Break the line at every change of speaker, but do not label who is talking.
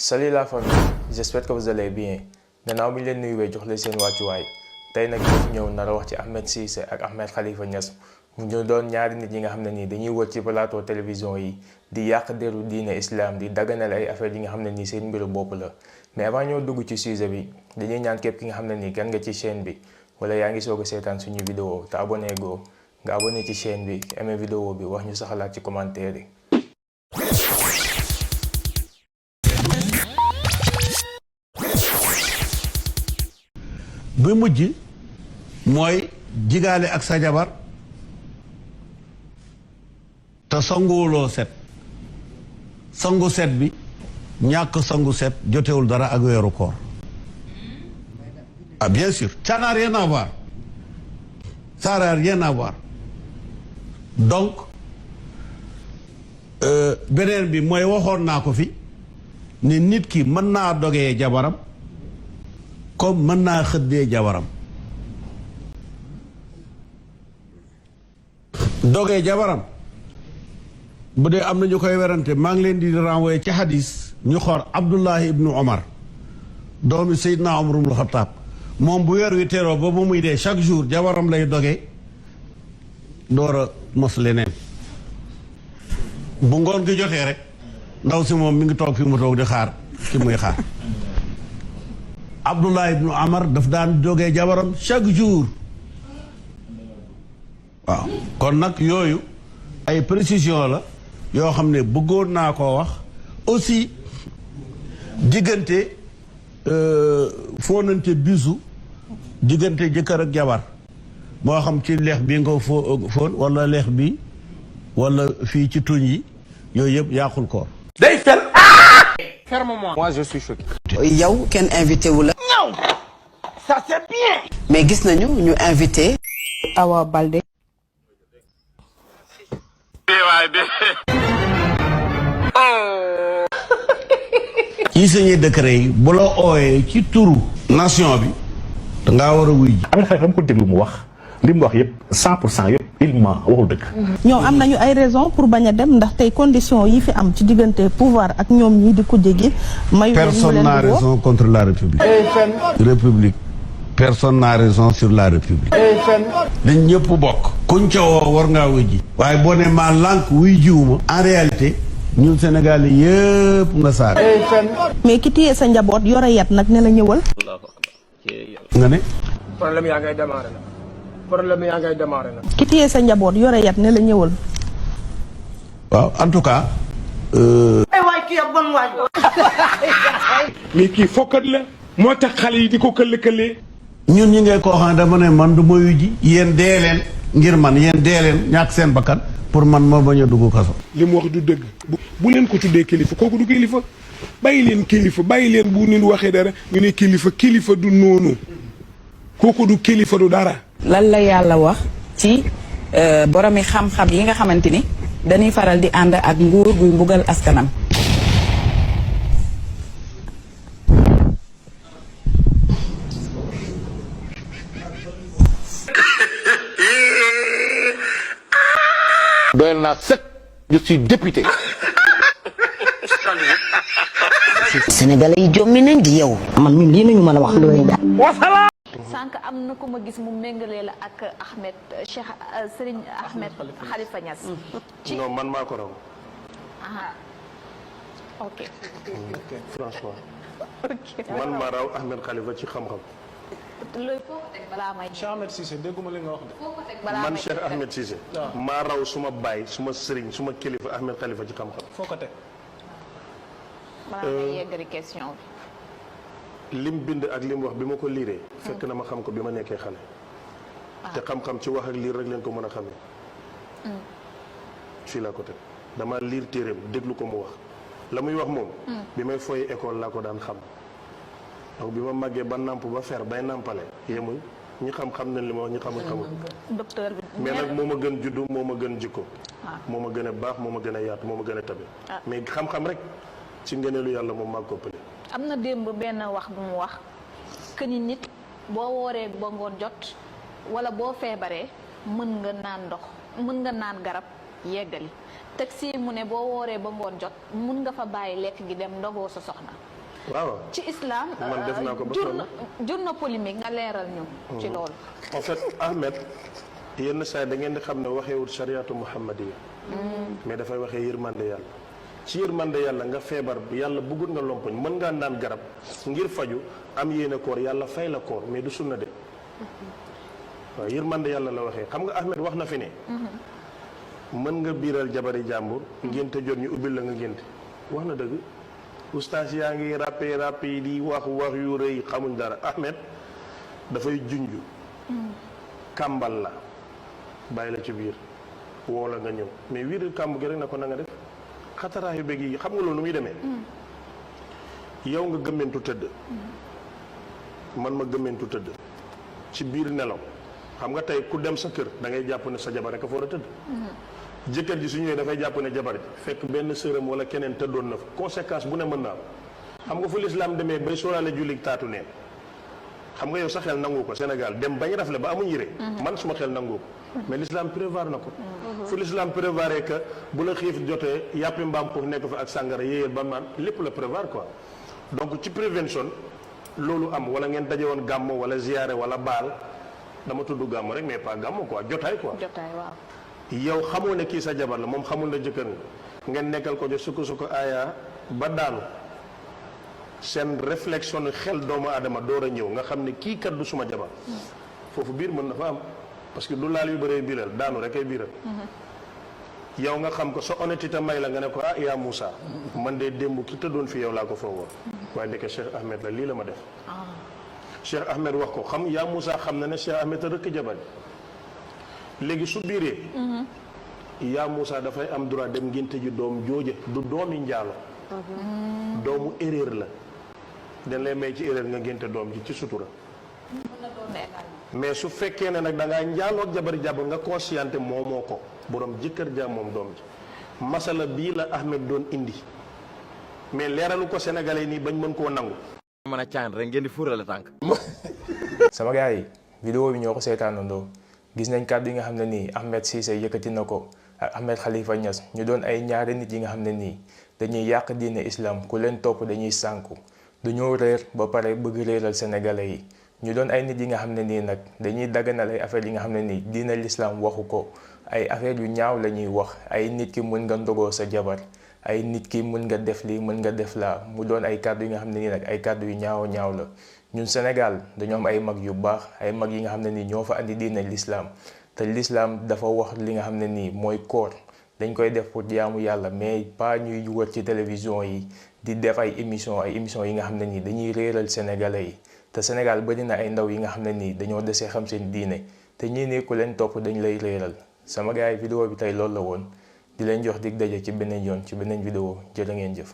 Salut la famille, j'espère que vous allez bien. Gannaaw bi ñu leen nuyuwee jox leen seen wàccuwaay tey nag ñëw nar a wax ci Ahmed Cissé ak Ahmed Khalifa Niass mu ñu doon ñaari nit yi nga xam ne nii dañuy wër ci plateau télévision yi di yàq deru diine islam di daganal ay affaire yi nga xam ne nii seen mbiru bopp la. mais avant ñoo dugg ci sujet bi dañuy ñaan képp ki nga xam ne nii gan nga ci chaîne bi wala yaa ngi soog a seetaan suñu vidéo te abonné goo nga abonné ci chaîne bi aimé vidéo bi wax ñu sa xalaat ci commentaire yi.
bi mujj mooy jigaale ak sa jabar te sanguwuloo set sangu set bi ñàkk sangu set jotewul dara ak weeru koor. Ah bien sûr, ça n'a rien à voir. Ça n'a rien à voir. Donc beneen bi mooy waxoon naa ko fi ni nit ki mën naa dogee jabaram comme mën naa xëddee jabaram. dogee jabaram bu dee am na ñu koy werante maa ngi leen di renvoyer ci hadis ñu xool Abdullahi ibnu Omar doomi Seydina Omar ibnu Xattaab moom bu weer wi teroo ba ba muy dee chaque jour jabaram lay dogee door a mos leneen bu ngoon gi jotee rek ndaw si moom mi ngi toog fi mu toog di xaar ki muy xaar. Abdullah ibnu Amar daf daan jógee jabaram chaque jour waaw kon nag yooyu ay précision la yoo xam ne bëggoon naa koo wax aussi diggante foonante bisu diggante jëkkër ak jabar moo xam ci leex bi nga foon wala leex bi wala fii ci tuñ yi yooyu yëpp yàqul koor.
day fen. Ferme-moi. Moi je suis choqué.
yow kenn invité wu la.
Non, ça c'est bien.
mais gis nañu ñu invité. Awa Balde.
ci signé décret yi bu la ooyee ci turu nation bi dangaa war a wuy ji.
am na xam ko déglu mu wax li mu wax yëpp 100% yëpp il ment waxul dëgg.
ñoom am nañu ay raison pour bañ a dem ndax tey condition yi fi am ci diggante pouvoir ak ñoom ñii di kujje gi. mayu leen
personne n'a raison contre la république. république personne n'a raison sur la république. dañ ñëpp bokk. kuñ ca woo war ngaa wuy ji. waaye boo ne maa lànk wuy jiwuma en réalité ñun Sénégal yi yëpp nga saag.
mais ki téye sa njaboot yore yat nag ne la ñëwal.
nga ne.
Problème yaa ngay démarrer la. Problème yaa ngay démarrer la.
ki téye sa njaboot yore yat ne la ñëwal.
waaw en tout cas.
waay kii ab bon waay. mais kii fokkat la. moo tax xale yi di ko këll-këllee.
ñun ñi ngay koo xam ne dama ne man du ma wuy ji yéen dee leen ngir man yéen dee leen ñàkk seen bakkan pour man ma bañ a dugg kaso.
li mu wax du dëgg. bu leen ko tuddee kilifa kooku du kilifa. bàyyi leen kilifa bàyyi leen bu nit waxee dara ñu ne kilifa du noonu. kooku du kilifa du dara.
lan la yàlla wax ci boromi xam-xam yi nga xamante ni dañuy faral di ànd ak nguur guy mbugal askanam.
doyal naa sëkk je suis député.
Sénégalais yi jommi nañ di yow. man ñun lii nañu mën a wax loolu daal.
sànq am na ku ma gis mu méngalee la ak Ahmed Cheikh Serigne Ahmed Khalifa Niass.
non man maa ko raw.
ah ok.
franchement. man maa raw Ahmed Khalifa ci xam-xam.
loolu foo ko teg balaa may.
Cheikh Ahmed Cissé dégguma li nga wax de.
foo ko teg balaa
man
may.
Cheikh Ahmed Cissé. maa raw suma baay suma sëriñ suma kilifa Ahmed Khalifa ci xam-xam.
foo ko teg.
balaa may yeggali question bi.
lim bind ak lim wax bi ma ko liiree. fekk na ma xam ko bi ma nekkee xale. te xam-xam ci wax ak liir rek leen ko mën a xamee. fii laa ko teg dama liir téeréem déglu ko mu wax la muy wax moom. bi may foy école laa ko daan xam. donc bi ma màggee ba nàmp ba fer bay nàmpale yemuñ ñi xam-xam nañ li ma wax ñi xamul.
docteur bi.
mais nag moo ma gën juddu moo ma gën jikko. moo ma gën a baax moo ma gën a yaatu moo ma gën a tabe. mais xam-xam rek ci ngëneelu yàlla moom maa ko ëppale.
am na démb benn wax bu mu wax que ni nit boo wooree ba ngoon jot wala boo feebaree mën nga naan ndox mën nga naan garab yeggali teg si mu ne boo wooree ba ngoon jot mun nga fa bàyyi lekk gi dem ndogoo sa soxna.
waaw
ci islam
man def naa ko ba
jur na polémique nga leeral ñu. ci loolu.
en fait Ahmed yenn saa da ngeen di xam ne waxeewul chariatu muhammadiya mais dafay waxee yërmande yàlla. ci yërmande yàlla nga feebar yàlla bëggut nga lompoñ mën ngaa naan garab ngir faju am yéene koor yàlla fay la koor mais du sunna de. waaw yërmande yàlla la waxee xam nga Ahmed wax na fi ne. mën nga biiral jabari jàmbur ngénte jot ñu ubbil la nga ngénte wax na dëgg ustaas yaa ngi ràppe yi di wax yu rëy xamuñ dara Ahmed dafay junj kàmbal la bàyyi la ci biir woo la nga ñëw mais wiiril kàmb gi rek na ko na nga def xataraayu bëgg yi xam nga loolu nu muy demee yow nga gëmmentu tëdd man ma gëmmentu tëdd ci biir nelaw xam nga tey ku dem sa kër da ngay jàpp ne sa jabar rek a fa war a tëdd jëkkër ji su ñëwee dafay jàpp ne jabar ji fekk benn sërëm wala keneen tëddoon na fa conséquence bu ne mën naa xam nga fu lislaam demee bay sóoraale julli taatu neen xam nga yow sa xel nangu ko Sénégal dem bañ rafle ba amuñ yére man suma xel nangu ko mais l'islam prévoir na ko fu l'islam prévoir que bu la xiif jotee yàppi mbaam pour nekk fa ak sàngara yéyéel ba naan lépp la prévoir quoi donc ci prévention loolu am wala ngeen daje woon gàmmo wala ziyaare wala baal dama tudd gàmmo rek mais pas gàmmo quoi jotaay quoi
jotaay waaw
yow xamoo ne kii sa jabar la moom xamul na jëkkër nga ngeen nekkal ko jo sukko aaya ba daanu seen réflexion xel doomu aadama door a ñëw nga xam ne kii kat du suma jabar foofu biir mën na fa am parce que du laal yu bëree biiral daanu rek ay biiral yow nga xam ko sa honnêteté may la nga ne ko ah yaa Moussa man de démb ki tëddoon fi yow laa ko foogoon waaye ndeke Cheikh Ahmed la lii la ma def Cheikh Ahmed wax ko xam yaa Moussa xam na ne Cheikh Ahmed a rëkk jabar léegi su biiree yaa Moussa dafay am droit dem ngénte ji doom jooje du doomi njaalo doomu erreur la dañ lay may ci erreur nga ngénte doom ji ci sutura mais su fekkee ne nag da ngaa njaaloo ak jabari jàmbur nga consciente moomoo ko borom jëkkër ja moom doom ji masala bii la Ahmed doon indi mais leeralu ko sénégalais nii bañ mën koo nangu
mën a caan rek ngeen di fuurale tànk
sama gars yi vidéo bi ñoo ko seetaanandoo gis nañ kàddu yi nga xam ne nii Ahmed Cissé yëkkati na ko ak Ahmed Khalifa Niass ñu doon ay ñaari nit yi nga xam ne nii dañuy yàq diine islam ku leen topp dañuy sànku dañoo réer ba pare bëgg réeral sénégalais yi ñu doon ay nit yi nga xam ne nii nag dañuy dagganal ay affaires yi nga xam ne nii diine l'islam waxu ko ay affaires yu ñaaw la ñuy wax ay nit ki mën nga ndogoo sa jabar ay nit ki mën nga def lii mën nga def laa mu doon ay kàddu yi nga xam ne nii nag ay kàddu yu ñaaw la ñun Sénégal dañoo am ay mag yu baax ay mag yi nga xam ne nii ñoo fa andi diine l'islam te l'islam dafa wax li nga xam ne nii mooy koor dañ koy def pour jaamu yàlla mais pas ñuy wër ci télévision yi di def ay émission yi nga xam ne nii dañuy réeral sénégalais yi te Sénégal bari na ay ndaw yi nga xam ne nii dañoo desee xam seen diine te ñii ne ku leen topp dañ lay réeral sama gars yi vidéo bi tey loolu la woon di leen jox dig daje ci beneen yoon ci beneen vidéo jërë ngeen jëf